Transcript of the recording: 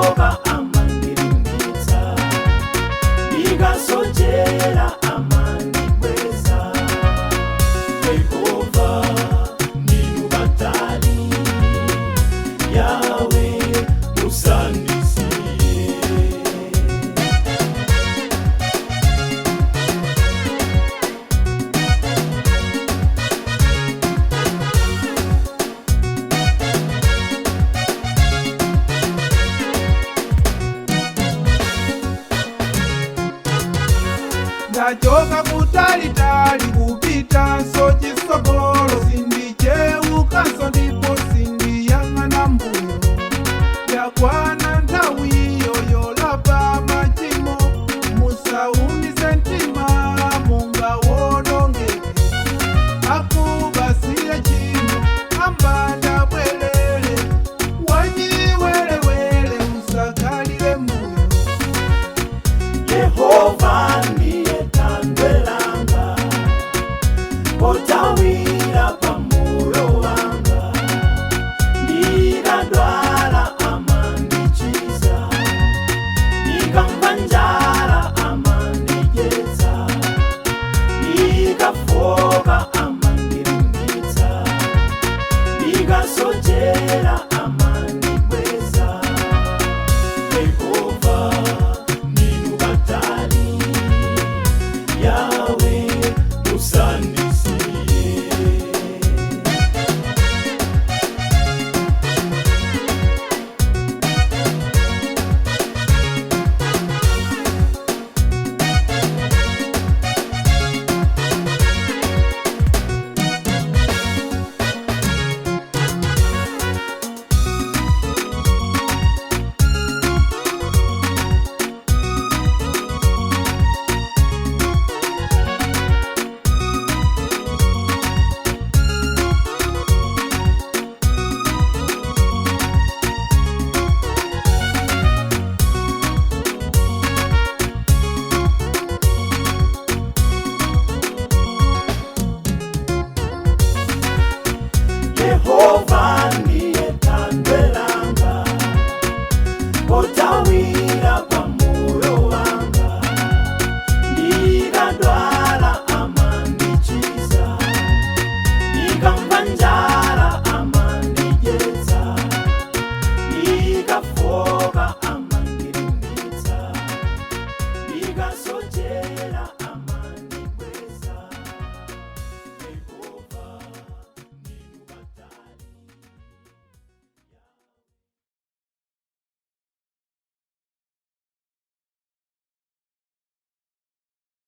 Ndikafoka amandilimbitsa, ndikasochera amandikweza. Yehova ndinu batali, Yawe musandisiye. Ndachoka kutalitali kupitanso chisogolo, sindicheukanso ndipo sindiyang'ana mbuyo. Yakwana nthawi iyo yolapa machimo, musaumise mtima mungawonongeke. Akubasiye chimo ambanda bwelele, wachiwelewele usakalile mbuyo. Yehova ndiye thandwe langa, pothawira pamoyo wanga. Ndikadwala amandichiza, ndikamva njala amandidyetsa, ndikafoka amandilimbitsa, ndikasochera amandikweza. Yehova ndinu batali, Yawe musandisiye. Yehova ndiye thandwe langa, pothawira pa